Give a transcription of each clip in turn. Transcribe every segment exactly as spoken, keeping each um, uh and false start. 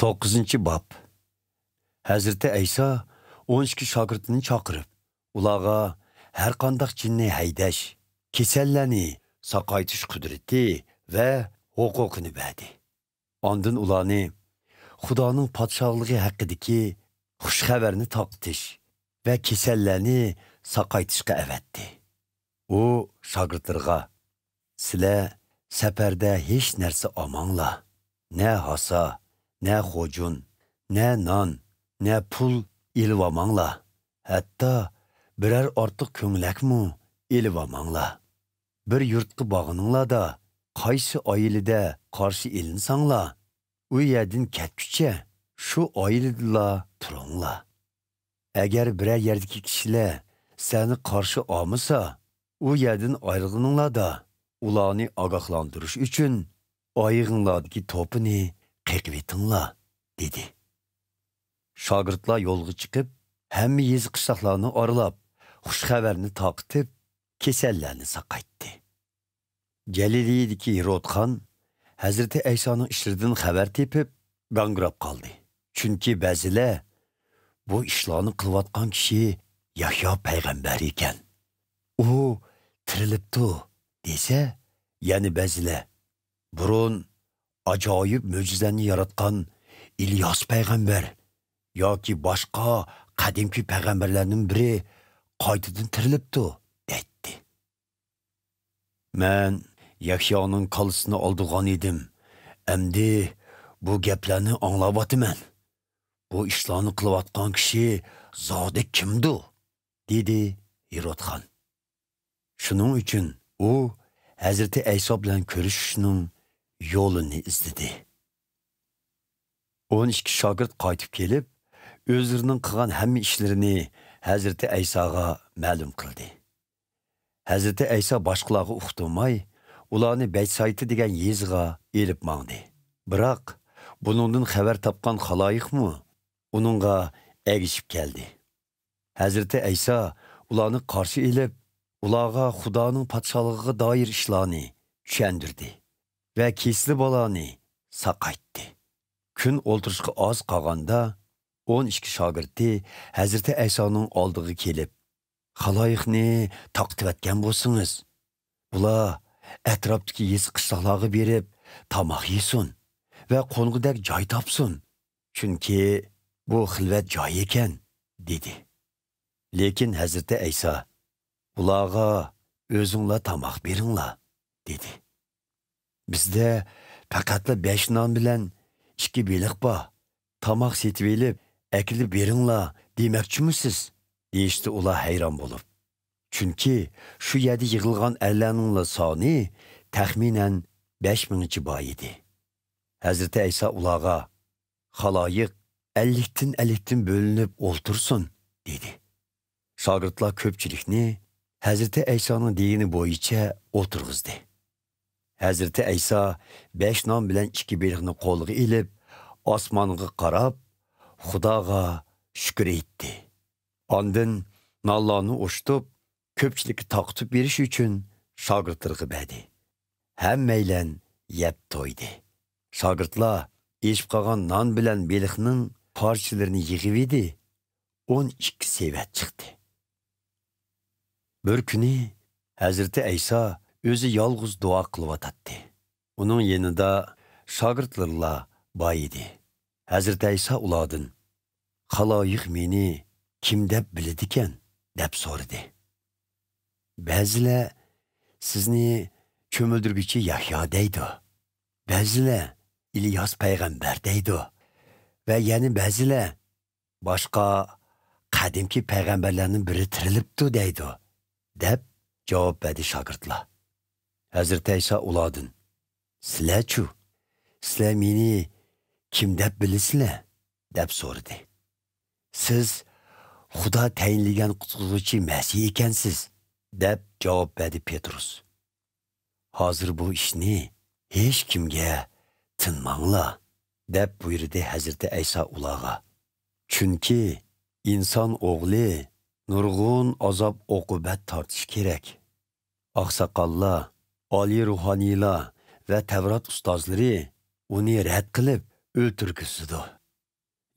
توققۇزىنچى باب. ھەزرىتى ئەيسا ئون ئىككى شاگىرتىنى چاقىرىپ، ئۇلارغا ھەر قانداق جىننى ھەيدەش، كېسەللەرنى ساقايتىش قۇدرىتى ۋە ھوقۇقىنى بەردى. ئاندىن ئۇلارنى خۇدانىڭ پادىشاھلىقى ھەققىدىكى خۇش خەۋەرنى تارقىتىش ۋە كېسەللەرنى ساقايتىشقا ئەۋەتتى. ئۇ شاگىرتلىرىغا، سىلەر سەپەردە ھېچ نەرسە ئالماڭلار، نە ھاسا، نە خوجۇن، نە نان، نە پۇل ئېلىۋالماڭلار، ھەتتا بىرەر ئارتۇق كۆڭلەكمۇ ئېلىۋالماڭلار. بىر يۇرتقا بارغىنىڭلاردا، قايسى ئائىلىدە قارشى ئېلىنساڭلار، ئۇ يەردىن كەتكۈچە شۇ ئائىلىدىلا تۇرۇڭلار. ئەگەر بىرەر يەردىكى كىشىلەر سىلەرنى قارشى ئالمىسا، ئۇ يەردىن ئايرىلغىنىڭلاردا، ئۇلارنى ئاگاھلاندۇرۇش ئۈچۈن ئايىغىڭلاردىكى توپىنى قېقىۋېتىڭلار، دېدى. شاگىرتلار يولغا چىقىپ، ھەممە يېزا-قىشلاقلارنى ئارىلاپ، خۇش خەۋەرنى تارقىتىپ، كېسەللەرنى ساقايتتى. گەلىلىيىدىكى ھېرودخان ھەزرىتى ئەيسانىڭ ئىشلىرىدىن خەۋەر تېپىپ، گاڭگىراپ قالدى. چۈنكى بەزىلەر، بۇ ئىشلارنى قىلىۋاتقان كىشى يەھيا پەيغەمبەر ئىكەن، ئۇ تىرىلىپتۇ، دېسە، يەنە بەزىلەر، بۇرۇن ئاجايىپ مۆجىزىلەرنى ياراتقان ئىلياس پەيغەمبەر ياكى باشقا قەدىمكى پەيغەمبەرلەرنىڭ بىرى قايتىدىن تىرىلىپتۇ، دەيتتى. مەن يەھيانىڭ كاللىسىنى ئالدۇرغان ئىدىم. ئەمدى بۇ گەپلەرنى ئاڭلاۋاتىمەن. بۇ ئىشلارنى قىلىۋاتقان كىشى زادى كىمدۇ؟ دېدى ھېرودخان. شۇنىڭ ئۈچۈن ئۇ ھەزرىتى ئەيسا بىلەن كۆرۈشۈشنىڭ يولىنى ئىزدىدى. ئون ئىككى شاگىرت قايتىپ كېلىپ، ئۆزلىرىنىڭ قىلغان ھەممە ئىشلىرىنى ھەزرىتى ئەيساغا مەلۇم قىلدى. ھەزرىتى ئەيسا باشقىلارغا ئۇقتۇرماي، ئۇلارنى بەتسايدا دېگەن يېزىغا ئېلىپ ماڭدى. بىراق، بۇنىڭدىن خەۋەر تاپقان خالايىقمۇ ئۇنىڭغا ئەگىشىپ كەلدى. ھەزرىتى ئەيسا ئۇلارنى قارشى ئېلىپ، ئۇلارغا خۇدانىڭ پادىشاھلىقىغا دائىر ئىشلارنى چۈشەندۈردى ۋە كېسىلى بالارنى ساقايتتى. كۈن ئولتۇرۇشقا ئاز قالغاندا، ئون ئىككى شاگىرتى ھەزرىتى ئەيسانىڭ ئالدىغا كېلىپ، خالايىقنى تارقىتىۋەتكەن بولسىڭىز، بۇلار ئەتراپتىكى يېزا-قىشلاقلارغا بېرىپ، تاماق يېسۇن ۋە قونغۇدەك جاي تاپسۇن، چۈنكى بۇ خىلۋەت جاي ئىكەن، دېدى. لېكىن ھەزرىتى ئەيسا، بۇلارغا ئۆزۈڭلار تاماق بېرىڭلار، دېدى. بىزدە پەقەتلا بەش نان بىلەن ئىككى بېلىق بار. تاماق سېتىۋېلىپ، ئەكېلىپ بېرىڭلار دېمەكچىمۇ سىز؟ دېيىشتى ئۇلار ھەيران بولۇپ. چۈنكى شۇ يەردە يىغىلغان ئەرلەرنىڭلا سانى تەخمىنەن بەش مىڭچە بار ئىدى. ھەزرىتى ئەيسا ئۇلارغا، خالايىق ئەللىكتىن ئەللىكتىن بۆلۈنۈپ ئولتۇرسۇن، دېدى. شاگىرتلار كۆپچىلىكنى ھەزرىتى ئەيسانىڭ دېگىنى بويىچە ئولتۇرغۇزدى. ھەزرىتى ئەيسا بەش نان بىلەن ئىككى بېلىقنى قولىغا ئېلىپ، ئاسمانغا قاراپ، خۇداغا شۈكۈر ئېيتتى. ئاندىن نانلارنى ئوشتۇپ، كۆپچىلىككە تارقىتىپ بېرىش ئۈچۈن شاگىرتلىرىغا بەردى. ھەممەيلەن يەپ تويدى. شاگىرتلار ئېشىپ قالغان نان بىلەن بېلىقنىڭ پارچىلىرىنى يىغىۋىدى، ئون ئىككى سېۋەت چىقتى. بىر كۈنى ھەزرىتى ئەيسا ئۆزى يالغۇز دۇئا قىلىۋاتاتتى. ئۇنىڭ يېنىدا شاگىرتلىرىلا بار ئىدى. ھەزرىتى ئەيسا ئۇلاردىن، خالايىق مېنى كىم دەپ بىلىدىكەن؟ دەپ سورىدى. بەزىلەر سىزنى چۆمۈلدۈرگۈچى يەھيا دەيدۇ. بەزىلەر ئىلياس پەيغەمبەر دەيدۇ. ۋە يەنە بەزىلەر باشقا قەدىمكى پەيغەمبەرلەرنىڭ بىرى تىرىلىپتۇ دەيدۇ، دەپ جاۋاب بەردى شاگىرتلار. ھەزرىتى ئەيسا ئۇلاردىن، سىلەرچۇ؟ سىلەر مېنى كىم دەپ بىلىسىلەر؟ دەپ سورىدى. سىز خۇدا تەيىنلىگەن قۇتقۇزغۇچى مەسىھ ئىكەنسىز، دەپ جاۋاب بەردى پېترۇس. ھازىر بۇ ئىشنى ھېچكىمگە تىنماڭلار، دەپ بۇيرۇدى ھەزرىتى ئەيسا ئۇلارغا. چۈنكى ئىنسان ئوغلى نۇرغۇن ئازاب-ئوقۇبەت تارتىشى كېرەك. ئاقساقاللار، ئالىي روھانىيلار ۋە تەۋرات ئۇستازلىرى ئۇنى رەت قىلىپ، ئۆلتۈرگۈزىدۇ.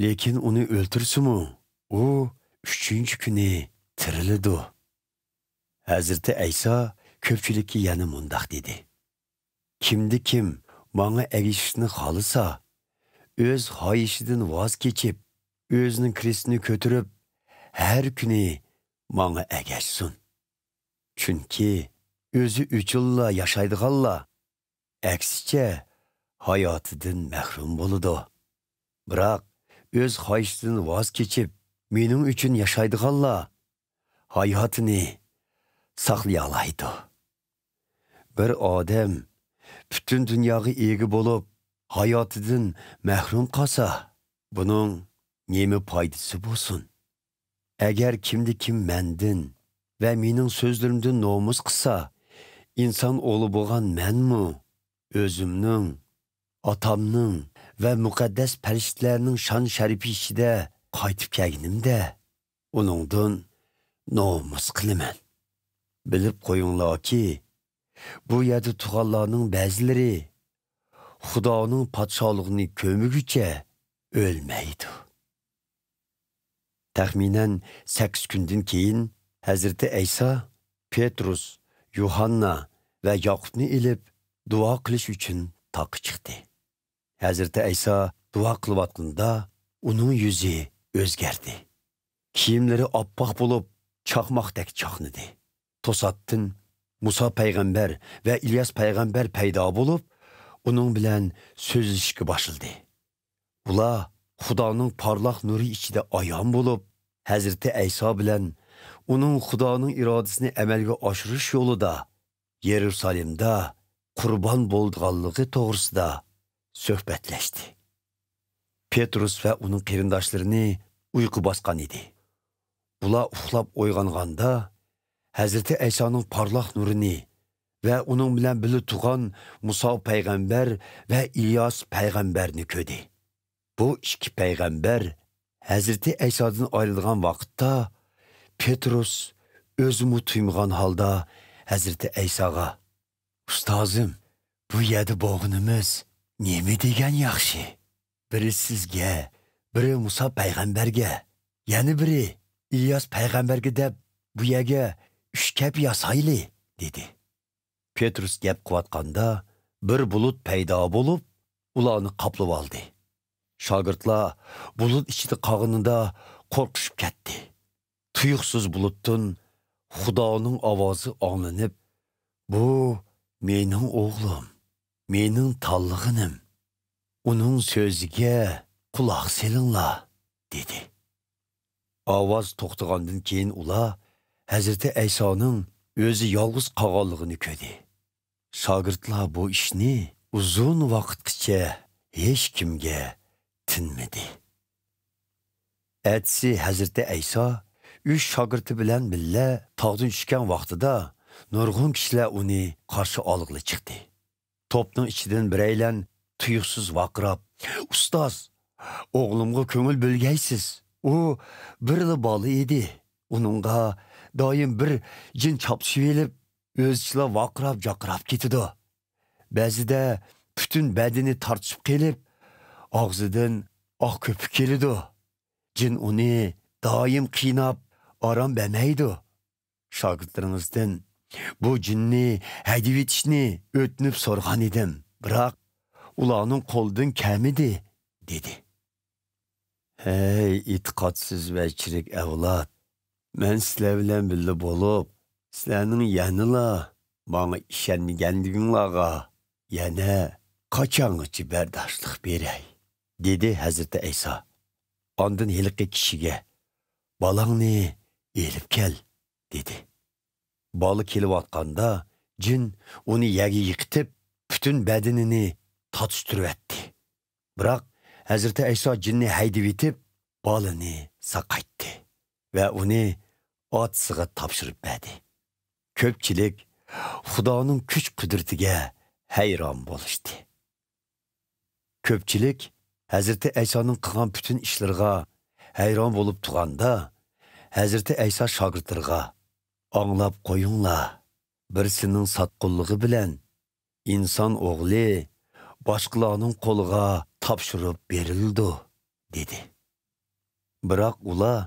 لېكىن ئۇنى ئۆلتۈرسىمۇ، ئۇ ئۈچىنچى كۈنى تىرىلىدۇ. ھەزرىتى ئەيسا كۆپچىلىككە يەنە مۇنداق دېدى: «كىمدە كىم ماڭا ئەگىشىشنى خالىسا، ئۆز خاھىشىدىن ۋاز كېچىپ، ئۆزىنىڭ كرېستىنى كۆتۈرۈپ، ھەر كۈنى ماڭا ئەگەشسۇن. چۈنكى ئۆزى ئۈچۈنلا ياشايدىغانلار، ئەكسىچە، ھاياتىدىن مەھرۇم بولىدۇ. بىراق ئۆز خاھىشىدىن ۋاز كېچىپ، مېنىڭ ئۈچۈن ياشايدىغانلار ھاياتىنى ساقلىيالايدۇ.» بىر ئادەم پۈتۈن دۇنياغا ئىگە بولۇپ، ھاياتىدىن مەھرۇم قالسا، بۇنىڭ نېمە پايدىسى بولسۇن؟ ئەگەر كىمدە كىم مەندىن ۋە مېنىڭ سۆزلىرىمدىن نومۇس قىلسا، ئىنسان ئوغلى بولغان مەنمۇ ئۆزۈمنىڭ، ئاتامنىڭ ۋە مۇقەددەس پەرىشتىلەرنىڭ شان-شەرىپى ئىچىدە قايتىپ كەلگىنىمدە، ئۇنىڭدىن نومۇس قىلىمەن. بىلىپ قويۇڭلاركى، بۇ يەردە تۇرغانلارنىڭ بەزىلىرى خۇدانىڭ پادىشاھلىقىنى كۆرمىگۈچە ئۆلمەيدۇ. تەخمىنەن سەككىز كۈندىن كېيىن ھەزرىتى ئەيسا پېترۇس، يۇھاننا ۋە ياقۇپنى ئېلىپ دۇئا قىلىش ئۈچۈن تاغقا چىقتى. ھەزرىتى ئەيسا دۇئا قىلىۋاتقىنىدا ئۇنىڭ يۈزى ئۆزگەردى. كىيىملىرى ئاپئاق بولۇپ، چاقماقتەك چاقنىدى. توساتتىن مۇسا پەيغەمبەر ۋە ئىلياس پەيغەمبەر پەيدا بولۇپ، ئۇنىڭ بىلەن سۆزلىشىشكە باشلىدى. ئۇلار خۇدانىڭ پارلاق نۇرى ئىچىدە ئايان بولۇپ، ھەزرىتى ئەيسا بىلەن ئۇنىڭ خۇدانىڭ ئىرادىسىنى ئەمەلگە ئاشۇرۇش يولىدا يېرۇسالېمدا قۇربان بولىدىغانلىقى توغرىسىدا سۆھبەتلەشتى. پېترۇس ۋە ئۇنىڭ قېرىنداشلىرىنى ئۇيقۇ باسقان ئىدى. ئۇلار ئۇخلاپ ئويغانغاندا، ھەزرىتى ئەيسانىڭ پارلاق نۇرىنى ۋە ئۇنىڭ بىلەن بىللە تۇرغان مۇسا پەيغەمبەر ۋە ئىلياس پەيغەمبەرنى كۆردى. بۇ ئىككى پەيغەمبەر ھەزرىتى ئەيسادىن ئايرىلغان ۋاقىتتا، پېترۇس ئۆزىمۇ تۇيمىغان ھالدا ھەزرىتى ئەيساغا: «ئۇستازىم، بۇ يەردە بولغىنىمىز نېمە دېگەن ياخشى! بىرى سىزگە، بىرى مۇسا پەيغەمبەرگە، يەنە بىرى ئىلياس پەيغەمبەرگە دەپ، بۇ يەرگە ئۈچ كەپ ياسايلى» دېدى. پېترۇس گەپ قىلىۋاتقاندا، بىر بۇلۇت پەيدا بولۇپ، ئۇلارنى قاپلىۋالدى. شاگىرتلار بۇلۇت ئىچىدە قالغىنىدا قورقۇشۇپ كەتتى. تۇيۇقسىز بۇلۇتتىن خۇدانىڭ ئاۋازى ئاڭلىنىپ: «بۇ مېنىڭ ئوغلۇم، مېنىڭ تاللىغىنىم. ئۇنىڭ سۆزىگە قۇلاق سېلىڭلار» دېدى. ئاۋاز توختىغاندىن كېيىن ئۇلار ھەزرىتى ئەيسانىڭ ئۆزى يالغۇز قالغانلىقىنى كۆردى. شاگىرتلار بۇ ئىشنى ئۇزۇن ۋاقىتقىچە ھېچكىمگە تىنمىدى. ئەتىسى ھەزرىتى ئەيسا ئۈچ شاگىرتى بىلەن بىللە تاغدىن چۈشكەن ۋاقتىدا نۇرغۇن كىشىلەر ئۇنى قارشى ئالغىلى چىقتى. توپنىڭ ئىچىدىن بىرەيلەن تۇيۇقسىز ۋارقىراپ: «ئۇستاز، ئوغلۇمغا كۆڭۈل بۆلگەيسىز. ئۇ بىرلا بالا ئىدى. ئۇنىڭغا دائىم بىر جىن چاپلىشىۋېلىپ، ئۆزىچىلا ۋارقىراپ-جارقىراپ كېتىدۇ. بەزىدە پۈتۈن بەدىنى تارتىشىپ قېلىپ، ئاغزىدىن ئاق كۆپۈك كېلىدۇ. جىن ئۇنى دائىم قىيناپ، ئارام بەرمەيدۇ. شاگىرتلىرىڭىزدىن بۇ جىننى ھەيدىۋېتىشنى ئۆتۈنۈپ سورىغان ئىدىم، بىراق ئۇلارنىڭ قولىدىن كەلمىدى» دېدى. «ھەي، ئېتىقادسىز ۋە چىرىك ئەۋلاد! مەن سىلەر بىلەن بىللە بولۇپ، سىلەرنىڭ يەنىلا ماڭا ئىشەنمىگەنلىكىڭلارغا يەنە قاچانغىچە بەرداشلىق بېرەي؟» دېدى ھەزرىتى ئەيسا. ئاندىن ھېلىقى كىشىگە: «بالىڭنى ئېلىپ كەل» دېدى. بالا كېلىۋاتقاندا، جىن ئۇنى يەرگە يىقىتىپ، پۈتۈن بەدىنىنى تاتۇشتۇرۇۋەتتى. بىراق ھەزرىتى ئەيسا جىننى ھەيدىۋېتىپ، بالىنى ساقايتتى ۋە ئۇنى ئاتىسىغا تاپشۇرۇپ بەردى. كۆپچىلىك خۇدانىڭ كۈچ-قۇدرىتىگە ھەيران بولۇشتى. كۆپچىلىك ھەزرىتى ئەيسانىڭ قىلغان پۈتۈن ئىشلىرىغا ھەيران بولۇپ تۇرغاندا، ھەزرىتى ئەيسا شاگىرتلىرىغا: «ئاڭلاپ قويۇڭلار، بىرسىنىڭ ساتقۇنلۇقى بىلەن ئىنسان ئوغلى باشقىلارنىڭ قولىغا تاپشۇرۇپ بېرىلىدۇ» دېدى. بىراق ئۇلار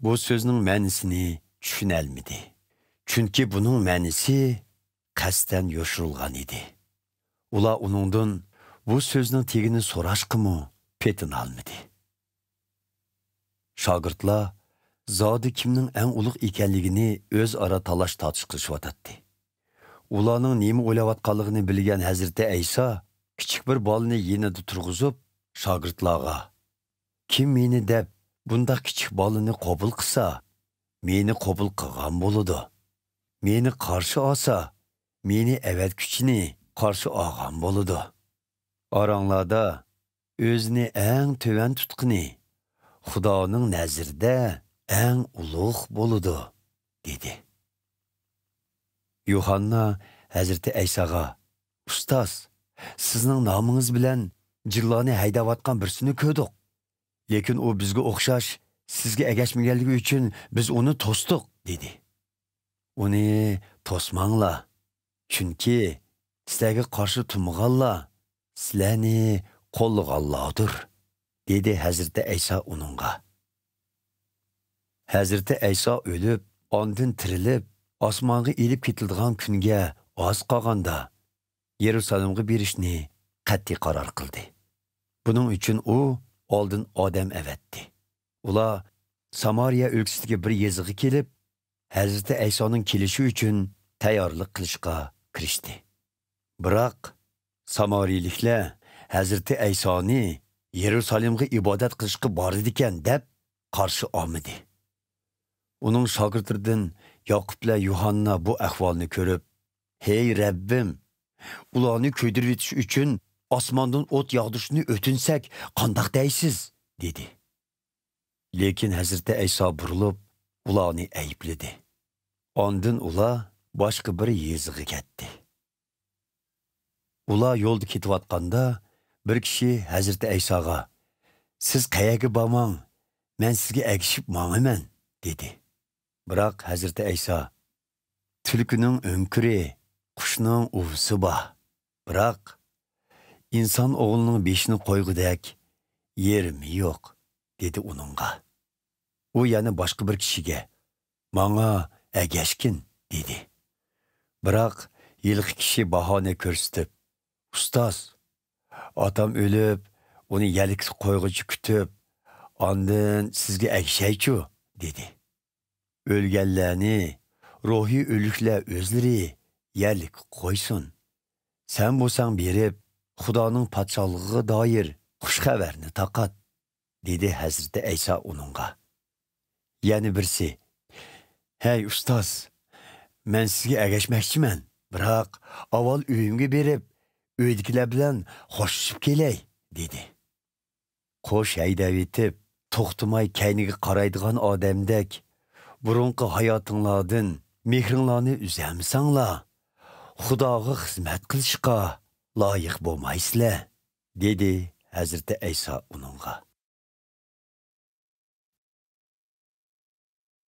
بۇ سۆزنىڭ مەنىسىنى چۈشىنەلمىدى. چۈنكى بۇنىڭ مەنىسى قەستەن يوشۇرۇلغان ئىدى. ئۇلار ئۇنىڭدىن بۇ سۆزنىڭ تېگىنى سوراشقىمۇ پېتىنالمىدى. شاگىرتلار زادى كىمنىڭ ئەڭ ئۇلۇغ ئىكەنلىكىنى ئۆزئارا تالاش-تارتىش قىلىشىۋاتاتتى. ئۇلارنىڭ نېمە ئويلاۋاتقانلىقىنى بىلگەن ھەزرىتى ئەيسا كىچىك بىر بالىنى يېنىدا تۇرغۇزۇپ، شاگىرتلارغا: «كىم مېنى دەپ بۇنداق كىچىك بالىنى قوبۇل قىلسا، مېنى قوبۇل قىلغان بولىدۇ. مېنى قارشى ئالسا، مېنى ئەۋەتكۈچىنى قارشى ئالغان بولىدۇ. ئاراڭلاردا ئۆزىنى ئەڭ تۆۋەن تۇتقىنى خۇدانىڭ نەزىرىدە ئەڭ ئۇلۇغ بولىدۇ» دېدى. يۇھاننا ھەزرىتى ئەيساغا: «ئۇستاز، سىزنىڭ نامىڭىز بىلەن جىنلارنى ھەيدەۋاتقان بىرسىنى كۆردۇق. لېكىن ئۇ بىزگە ئوخشاش سىزگە ئەگەشمىگەنلىكى ئۈچۈن بىز ئۇنى توستۇق» دېدى. «ئۇنى توسماڭلار، چۈنكى سىلەرگە قارشى تۇرمىغانلار سىلەرنى قوللىغانلاردۇر» دېدى ھەزرىتى ئەيسا ئۇنىڭغا. ھەزرىتى ئەيسا ئۆلۈپ، ئاندىن تىرىلىپ، ئاسمانغا ئېلىپ كېتىلىدىغان كۈنگە ئاز قالغاندا، يېرۇسالېمغا بېرىشنى قەتئىي قارار قىلدى. بۇنىڭ ئۈچۈن ئۇ ئالدىن ئادەم ئەۋەتتى. ئۇلار سامارىيە ئۆلكىسىدىكى بىر يېزىغا كېلىپ، ھەزرىتى ئەيسانىڭ كېلىشى ئۈچۈن تەييارلىق قىلىشقا كىرىشتى. بىراق سامارىيىلىكلەر ھەزرىتى ئەيسانى يېرۇسالېمغا ئىبادەت قىلىشقا بارىدىكەن دەپ قارشى ئالمىدى. ئۇنىڭ شاگىرتلىرىدىن ياقۇپ بىلەن يۇھاننا بۇ ئەھۋالنى كۆرۈپ: «ھەي رەببىم، ئۇلارنى كۆيدۈرۈۋېتىش ئۈچۈن ئاسماندىن ئوت ياغدۇرۇشنى ئۆتۈنسەك قانداق دەيسىز؟» دېدى. لېكىن ھەزرىتى ئەيسا بۇرۇلۇپ، ئۇلارنى ئەيىبلىدى. ئاندىن ئۇلار باشقا بىر يېزىغا كەتتى. ئۇلار يولدا كېتىۋاتقاندا، بىر كىشى ھەزرىتى ئەيساغا: «سىز قەيەرگە بارماڭ، مەن سىزگە ئەگىشىپ ماڭىمەن» دېدى. بىراق ھەزرىتى ئەيسا: «تۈلكىنىڭ ئۆڭكۈرى، قۇشنىڭ ئۇۋىسى بار، بىراق ئىنسان ئوغلىنىڭ بېشىنى قويغۇدەك يېرىمى يوق» دېدى ئۇنىڭغا. ئۇ يەنە باشقا بىر كىشىگە: «ماڭا ئەگەشكىن» دېدى. بىراق ھېلىقى كىشى باھانە كۆرسىتىپ: «ئۇستاز، ئاتام ئۆلۈپ، ئۇنى يەلكە قويغۇچە كۈتۈپ، ئاندىن سىزگە ئەگىشەيچۇ» دېدى. «ئۆلگەنلەرنى روھىي ئۆلۈكلەر ئۆزلىرى يەرلىككە قويسۇن. سەن بولساڭ بېرىپ، خۇدانىڭ پادىشاھلىقىغا دائىر خۇش خەۋەرنى تارقات» دېدى ھەزرىتى ئەيسا ئۇنىڭغا. يەنە بىرسى: «ھەي ئۇستاز، مەن سىزگە ئەگەشمەكچىمەن، بىراق ئاۋۋال ئۆيۈمگە بېرىپ، ئۆيدىكىلەر بىلەن خوشلىشىپ كېلەي» دېدى. قوش ھەيدەۋېتىپ، توختىماي كەينىگە قارايدىغان ئادەمدەك، بۇرۇنقى ھاياتىڭلاردىن مېھرىڭلارنى ئۈزەلمىسەڭلار، خۇداغا خىزمەت قىلىشقا لايىق بولمايسىلەر، دېدى ھەزرىتى ئەيسا ئۇنىڭغا.